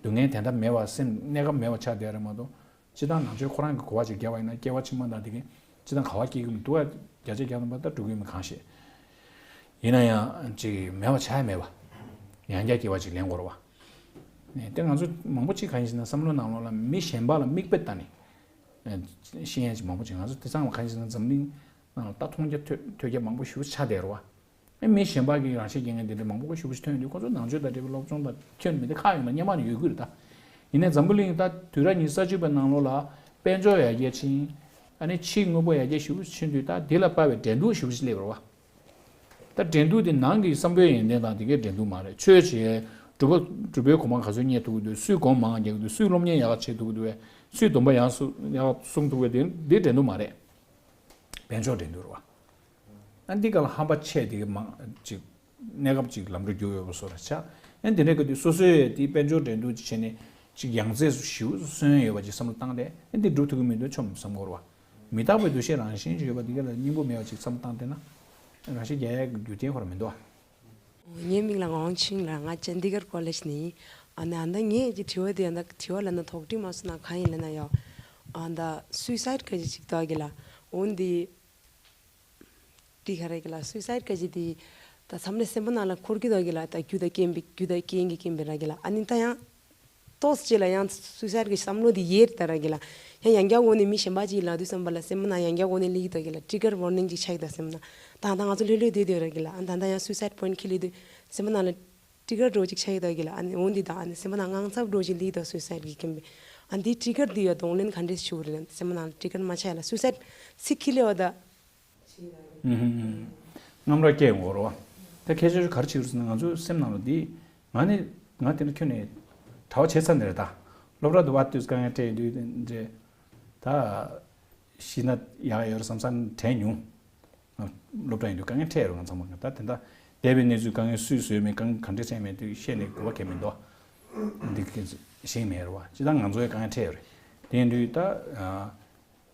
སྡུག་བསྔལ་དེ་འདྲ་མེད་པ། སེམས་གནས་སྐབས་མེད་པ་ཆགས་བསྡད་རེད་མ་གཏོགས། སྤྱིར་བཏང་ནང་ཆོས་ཁོ་རང་གི་གོ་བ་ཅིག་བརྒྱབ་པ་ཡིན་ན། སྐྱེ་བ་ཕྱི་མ་དང་དེ་གའི་སྤྱིར་བཏང་ག་བ་སྐྱེ་གི་མི་འདུག་བ། བརྒྱ་ཆ་བརྒྱ་ཐམ་པ་ད་འགྲོ་གི་ཡོད་མེད་གང་ཤེས། ཡིན་ན་ཡང་ཅིག་མེད་པ་ཆགས་ཡ་མེད་པ། ཡང་བསྐྱར་སྐྱེ་བ་ཅིག་ལེན་དགོས་རེད་བ། ནས་དེ་ང་ཚོ་མང་པོ་ཅིག་གང་ཡིན་ཟེར་ན། བསམ་བློ་ནང་ལོགས་ལ་མི་གཞན་པ་ལ་མིག་དཔེ་ལྟ་ནས་ཤི་ཡ་ཅིག་མང་པོ་ཅིག། ང་ཚོ་དེང་སང་ལ་གང་ཡིན་ཟེར་ན། འཛམ་གླིང་ནང་ལ་ད་མཐོང་རྒྱ་ཐོས་ཐོས་རྒྱ་མང་པོ་ཞེ་པོ་ཆགས་བསྡད་རེད་བ། ཨེ་མི་གཞན་པ་གིས་རང་ཤི་རྒྱག་མཁན་དེ་འདྲ་མང་པོ་ཞེ་པོ་ཞིག་ཐོན་དུས། ཁོ་ཚོ་ནང་ཆོས་དང་འབྲེལ་བའི་སློབ་སྦྱོང་དང་ཁྱོན་མི་དེ་ཁག་ཡོད་མ། སྔོན་མ་ནས་ཡོད་ཀྱི་རེད་ད། ཡིན་ནའི་འཛམ་བུ་གླིང་ད་དུས་རབས་ཉི་ཤུ་རྩ་གཅིག་པའི་ནང་ལོགས་ལ་དཔལ་འབྱོར་ཡར་རྒྱས་ཕྱིན། ཨ་ནི་ཕྱིའི་དངོས་པོ་ཡར་རྒྱས་ཞེ་པོ་ཕྱིན་དུས། ད་དེ་ལ་དཔག་པའི་འགྲན་བསྡུར་ཞེ་པོ་ཞིག་སླེབས་པ་རེད་བ། ད་འགྲན་བསྡུར་དེ་ནང་གི་བསམ་ཕོད་ཡོན་ཏན་དང་དེ་གའི་འགྲན་བསྡུར་མ་རེད། ཆོས་བྱེད་སྒྲུབ་པ་སྒྲུབ་པའི་གོ་འཕང་ག་ཚོད་རྙེད་ཐུབ་ཀྱི་འདུག་སུས་སྒོམ་མང་བ་རྒྱག་གི་འདུག་སུས་སློབ་གཉེར་ཡག་བྱེད་ཐུབ་ཀྱི་འདུག་བས། སུས་སྡོམ་པ་ཡག་སུ་ཡག་སྲུང་ཐུབ་བས། དེ་འདི་འགྲན་བསྡུར་མ་རེད། དཔལ་འབྱོར་འགྲན་བསྡུར་རེད་བ། ཨ་འདི་ག་ལ་ཧམ་པ་ཆེ་དེ་གི་མང་ཅིག་ གནས་སྐབས་ཅིག་ལམ་འགྲོ་རྒྱུག་ཡོད་པ་བཟོ་འདྲ་ཆགས། ཨ་ནི་དེ་འདྲའི་སྐབས་དུས་སོ་སོས་དེའི་དཔལ་འབྱོར་འགྲན་བསྡུར་ཅིག་བྱས་ནས་ཅིག་ཡང་རྩེ་ཞེ་པོ་སོན་ཡོད་པ་ཅིག་བསམ་བློ་བཏང་སྟེ། ཨ་ནི་དེ་འགྲུབ་ཐུབ་ཀྱི་མི་འདུག་ཆོམ་བསམ་དགོས་རེད་བ། མི་རྟག་པའི་འདུ་ཤེས་རང་བཞིན་ཅིག་ཡོད་པ་འདི་ག་ལ་སྙིང་པོ་མེད་པ་ཅིག་བསམ་བློ་བཏང་བསྡད་ན་རང་ཤི་རྒྱག་ཡག་གི་རྒྱུ་རྐྱེན་ཁོ་རང་མི་འདུག་བ། ངའི་མིང་ལ་ངག་དབང་ཆོས་དབྱིངས་ལ། ང་ཅན་དི་གར་ཀོ་ལེཇ་ནས་ཡིན། ཨ་ནི་ཨ་ད་ངས་ཀྱི་དྲི་བ་དེ་ཨ་ད་དྲི་བ་ལབ་ན་དོགས་འདྲི་མ་སོང་ན་གང་ཡིན་ལབ་ན་ཡོ། ཨ་ད་སུའི་སའིད་ག་ཅིག་ཅིག་ད་གི་ལ། འོན་ཏེ་དྲི་ག་རེ་གི་ལ། སུའི་སའིད་ག་ཅིག་དེ་ད་བསམ་བློ་སེམས་པ་ནང་ལ་འཁོར་གི་ད་གི་ལ། ད་རྒྱུ་ད་རྐྱེན་པས་རྒྱུ་ད་རྐྱེན་གྱི་རྐྱེན་པས་ར་གི་ལ། ཨ་ནི་ད་ཡང་ཏོག་ཙམ་ཅིག་ལ་ཡང་སུའི་སའིད་གི་བསམ་བློ་དེ་ཡལ་ད་ར་གི་ལ། ཡང་ཡང་བསྐྱར་འོ་ནི་མི་གཞན་པ་ཅིག་ལབ་དུས་ཙམ་པ་ལ་སེམས་པ་ནང་ཡང་བསྐྱར་འོ་ནི་སླེབས་ཀྱི་ད་གི་ལ། ཊི་གར་ཝར་ནིང་ཅིག་ཆགས་ཀྱི་ད་སེམས་ནང་། ད་ད་ང་ཚོ་ལྷོད་ལྷོད་བསྡད་བསྡད་ར་གི་ལ། ཨ་ད་ད་ཡང་སུའི་སའིད་པོའིན་ཊི་ཁེལ་ལེ་དུས་སེམས་པ་ནང་ལ་ཊི་གར་འདྲ་བོ་ཅིག་ཆགས་ཀྱི་ད་གི་ལ། ཨ་ནི་འོ་འདི་ད་ཨ་ནི་སེམས་པ་ནང་དངངས་འཚབ་འདྲ་བོ་ཅིག་སླེབས་ཀྱི་ད་སུའི་སའིད་གི་རྐྱེན་པས། ཨ་འདི་ཊི་གར་འདི་ཡ་གདོང་ལེན་ག་འདྲས་ཞུ་རེད་ལ། སེམས་པ་ནང་ལ་ཊི་གར་མ་ཆགས་ལ་སུའི་སའིད་ཚིག་ཁེལ་ལེ་བ་ད། ཨུ་ཧུམ། རྔམ་ར་སྐྱེ་འོང་རོ། ད་ཁྱད་ཆོས་ག་རེ་བྱེད་རུ་ཟེར་ན་ང་ཚོའི་སེམས་ནང་ལ་འདི་ང་ནི་ང་དེ་འདྲ་ཁྱོན་ནས་གྲྭ་པ་བྱས་ཚར་ནས་རེད་ད། སློབ་གྲྭ་དུ་བ་དུས་དཀའ་ངལ་འཕྲད་ཡོད་དུས་འདྲ། ད་ཤི་ན་ཡག་ཡོད་རེད་བསམ་བསམ་དྲན་མྱོང་། སློབ་གྲྭ་ཡིན་དུས་དཀའ་ངལ་འཕྲད་ཡོད་རེད་ང་ཚང་མ། ད་དེ་འདྲ་འདས་པའི་གནས་ཚུལ་དཀའ་ངལ་སུས་བཟོས་མེད་གང་ག་འདྲ་བྱས་མེད་དུས་བཤད་ནས་དགོས་པ་གལ་མི་འདུག་འདི་ག་ཞིག་མེད་རེད་བ། སྤྱིར་བཏང་ང་ཚོའི་དཀའ་ངལ་འཕྲད་ཡོད་རེད། དེ་ཡིན་དུས་ད་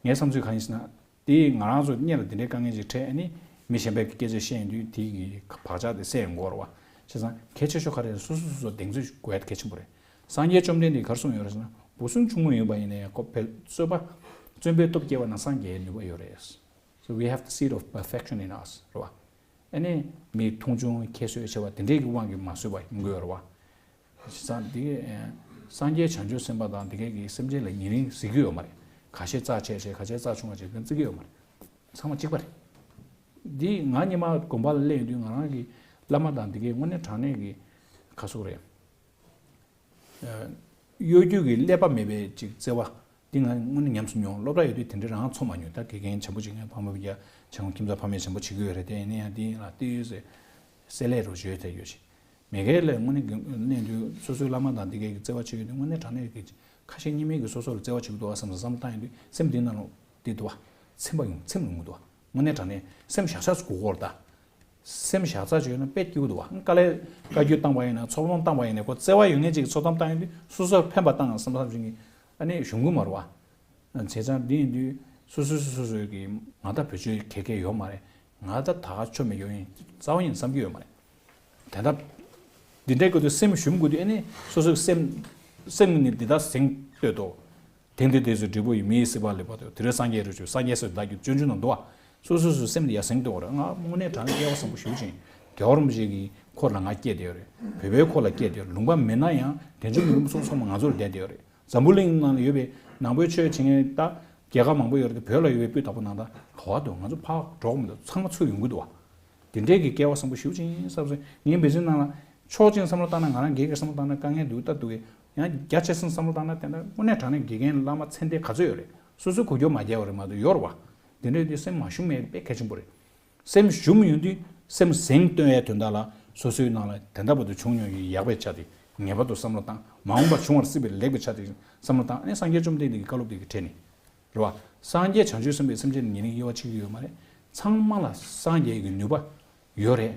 ངའི་བསམ་ཚུལ་གང་ཡིན་ཟེར་ན། དེ་ང་རང་ཚོ་སྔོན་ལ་དེ་འདྲའི་དཀའ་ངལ་ཅིག་འཕྲད་ཨ་ནི་མི་གཞན་པའི་སྐད་ཆ་བཤད་ཡོང་དུས་དེ་གི་བག་ཆགས་དེ་སད་ཡོང་གི་ཡོད་རེད་བ། བྱས་ཙང་གལ་ཆེ་ཤོས་ག་རེ་རེད། སོ་སོ་སོ་སོ་གདེང་ཚོད་དགོས་ཡ་གལ་ཆེན་པོ་རེད། སངས་རྒྱས་བཅོམ་ལྡན་འདས་ག་རེ་གསུངས་ཡོད་རེད་ཟེར་ན། བུ་སྲུང་ཆུང་ངུ་ཡིན་པ་ཡིན་ནའི་ཁོ་བེ་བཙོན་པ། བཙོན་པའི་སྟོབས་སྐྱེ་བ་ན་སངས་རྒྱས་ནུས་པ་ཡོད་རེད། So we have the seed of perfection in us རེད་བ། ཨ་ནི་མི་མཐོང་ཆུང་ཁྱད་གསོད་ཆེ་བ་དེ་འདྲའི་གི་དབང་གིས་མ་བཟོས་པ་ཡིན་དགོས་རེད་བ། བྱས་ཙང་འདི་སངས་རྒྱས་བྱང་ཆུབ་སེམས་དཔའ་དང་འདི་གའི་གི་སེམས་ཅན་ལ་ཉེ་རིང་གཟིགས་ཀྱི་ཡོད་མ་རེད། ཁ་ཤས་རྩ་ཆེ་ཆེ་ཁ་ཤས་རྩ་ཆུང་བ་བྱས་ཀྱང་བརྩི་གི་ཡོད་མ་རེད། ཚང་མ་གཅིག་པ་རེད། འདི་ང་སྔོན་མ་དགོན་པ་ལ་སླེབས་ཡོང་དུས་ང་རང་གི་བླ་མ་དང་འདི་གའི་དངོས་གནས་དྲང་གནས་ཀྱི་ཁ་སོག་རེད། གཡོ་སྒྱུ་གི་ཀླད་པ་མེད་པའི་ཅིག་བརྩེ་བ། འདི་ང་དངོས་གནས་ཉམས་སུ་མྱོང་། སློབ་གྲྭ་ཡོད་དུས་དེ་འདྲ་རང་ཚོར་མ་མྱོང་། ད་དགེ་རྒན་བྱམས་པོ་བྱེད་མཁན་ཕ་མ་བརྒྱ་བྱས་ཁོང་ཁྱིམ་ཚང་ཕ་མས་བྱམས་པོ་བྱེད་ཀྱི་ཡོད་རེད་དེ། ཡིན་ན་ཡང་འདི་ལ་བལྟས་ཡོད་ཟེར། སེ་ལས་རོ་བྱོས་དེ་ཡོད་ཞིག་མེད་མཁན་ལ་དངོས་གནས་གནས་དུས་སོ་སོའི་བླ་མ་དང་འདི་གའི་བརྩེ་བ་ཆེ་ཡོད་དུས་དངོས་གནས་དྲང་གནས་ཀྱི་ཁ་ཞེ་གཉིས་མེད་ཀྱི་སོ་སོ་ལ་བརྩེ་བ་བྱེད་ཀྱི་འདུག་བ་བསམ་བསམ་བློ་བཏང་ཡོང་དུས་སེམས་འདི་ནང་ལ་འདི་འདུག་བ། ཚིམ་པ་ཡོང་ཚིམ་ཡོང་གི་འདུག་བ། དངོས་གནས་དྲང་གནས་སེམས་བཞག་ས་ཅིག་དགོས་ཀྱི་རེད་ད། སེམས་བཞག་ས་བྱས་ན་དཔེ་སྐྱིད་པོ་འདུག་བ། དཀའ་ལས་བཀའ་བཀྱོན་བཏང་བ་ཡིན་ན་ཚོགས་ལམ་བཏང་བ་ཡིན་ན་ཁོ་བརྩེ་བ་ཡོད་མཁན་ཅིག་གིས་ཚོགས་ལམ་བཏང་ཡོང་དུས་སོ་སོར་ཕན་པ་བཏང་བསམ་བསམ་བྱེད་མཁན་ཨ་ནི་གཞུང་གི་མ་རེད་བ། བྱས་ཙང་འདི་ཡིན་དུས་སོ་སོ་སོ་སོ་སོའི་གི་ང་ད་བེད་སྤྱོད་གལ་གལ་ཡོད་མ་རེད། ང་ད་ད་ག་ཆོ་མེད་ཡོད་ཡིན་རྩ་བ་ཡིན་བསམ་གྱི་ཡོད་མ་རེད། དེ་ད་འདི་འདྲའི་སྐབས་དུ་སེམས་ཞུམ་དགོས་དུས་ཨ་ནི་སོ་སོའི་སེམས་སེམས་ནི་འདི་ལྟར་ཟིང་ལྟོས་དོ། དེང་འདིར་བདེ་གསོད་འབྲས་བུ་ཡི། མི་ཡི་སྲིད་པ་ལེགས་པར་ཐོབ། དེ་རིང་སངས་རྒྱས་རེ་བཅོལ། སངས་རྒྱས་སྲས་བདག་གིས་སྤྱོད་འཇུག་ན་འདུག་བ། སོ་སོ་སོའི་སེམས་དེ་ཡར་ཟིང་དུ་འོར། ང་དངོས་གནས་དྲང་གནས་སྐལ་བ་བཟང་པོ་ཞེ་པོ་ཅིག་ཡིན། རྒྱལ་བ་རིན་པོ་ཆེ་གི་འཁོར་ལ་ང་སྐྱེས་བསྡད་ཡོད་རེད། བོད་པའི་འཁོར་ལ་སྐྱེས་བསྡད་ཡོད་རེད། ལུང་པ་མེད་ན་ཡང་དལ་འབྱོར་གྱི་ལུང་པ་སོ་སོ་ཚང་མ་ང་ཚོར་བསྡད་བསྡད་ཡོད་རེད། འཛམ་བུ་གླིང་ནང་ལ་ཡོད་པའི་ནང་པའི་ཆོས་བྱེད་མཁན་ད་རྒྱལ་ཁབ་མང་པོ་ཡོད་རེད་དེ། བོད་ལ་ཡོད་པའི་སྤུས་དག་པོ་ནང་ད་ག་བ་འདུག་ང་ཚོ་ཕར་འགྲོ་གི་མི་འདུག་ཚང་མ་ཚུར་ཡོང་གི་འདུག་བ། དེ་འདྲའི་གི་སྐལ་བ་བཟང་པོ་ཞེ་པོ་ཅིག་ཡིན་བསམ་སོང་། ངའི་འབད་བརྩོན་ནང་ལ་ཕྱོགས་གཅིག་བསམ་བློ་བཏང་ན་ང་རང་སྒེར་གྱི་བསམ་བློ་བཏང་ན་དཀའ་ངལ་འདུག་ད་འདུག་གི། ཡང་རྒྱ་ཆེ་སེམས་བསམ་བློ་བཏང་ན་དེ་འདྲ་དངོས་གནས་དྲང་གནས་དགེ་རྒན་བླ་མ་ཚད་ལྡན་ག་ཚོད་ཡོད་རེད། སོ་སོའི་གོ་རྒྱུ་མ་རྒྱག་པ་རེད་མ་གཏོགས་ཡོད་རེད་བ། དེ་འདྲ་ཡིན་དུས་སེམས་མ་ཞུམ་མེད་དཔེ་གལ་ཆེན་པོ་རེད། སེམས་ཞུམ་ཡོང་དུས་སེམས་ཟིང་སྟོན་ཡའི་དོན་དག་ལ་སོ་སོའི་ནང་ལ་དེ་འདྲ་བར་དུ་བྱུང་མྱོང་ཡོད་ཡག་པའི་ཆ་དེ་ངེས་པར་དུ་བསམ་བློ་བཏང་། མ་འོངས་པར་འབྱུང་བར་སྲིད་པའི་ལེགས་པའི་ཆ་དེ་བསམ་བློ་བཏང་། ཨ་ནི་སངས་རྒྱས་བཅོམ་ལྡན་འདས་ཀྱི་བཀའ་སློབ་དེ་གི་གྲས་ནས། རེད་བ། སངས་རྒྱས་བྱང་ཆུབ་སེམས་དཔའི་སེམས་ཅན་ལ་ཉེ་རིང་དབྱེ་བ་ཕྱེ་གི་ཡོད་མ་རེད། ཚང་མ་ལ་སངས་རྒྱས་ཀྱི་ནུས་པ་ཡོད་རེད།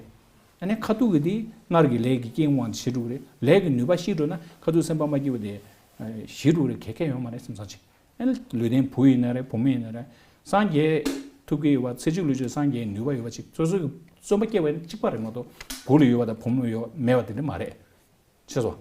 ཨ་ནི་ཁ་ཐུག་གི་དེ་སྔར་གྱི་ལས་ཀྱི་རྐྱེན་དབང་གིས་ཞི་འགྲོ་གི་རེད། ལས་ཀྱི་ནུས་པ་ཞི་འགྲོ་ན་ཁ་ཐུག་སེམས་པ་མ་སྐྱིད་པ་དེ་ཞི་འགྲོ་གི་རེད། གལ་གལ་ཡོད་མ་རེད་སེམས་བཟང་ཅིག་ཨ་ནི་ལུས་ལྡན་བུ་ཡིན་ན་རེད། བུ་མོ་ཡིན་ན་རེད། སངས་རྒྱས་ཐུབ་ཀྱི་ཡོད་པ། ཚེ་གཅིག་ལུས་གཅིག་སངས་རྒྱས་ནུས་པ་ཡོད་པ་ཅིག་སོ་སོ་གི་བརྩོན་པ་སྐྱེ་བ་ཡིན་ན་གཅིག་པ་རེད་མ་གཏོགས་བུ་ལ་ཡོད་པ་དང་བུ་མོ་ལ་ཡོད་མེད་པ་དེ་འདྲ་མ་རེད། ཤེས་སོང་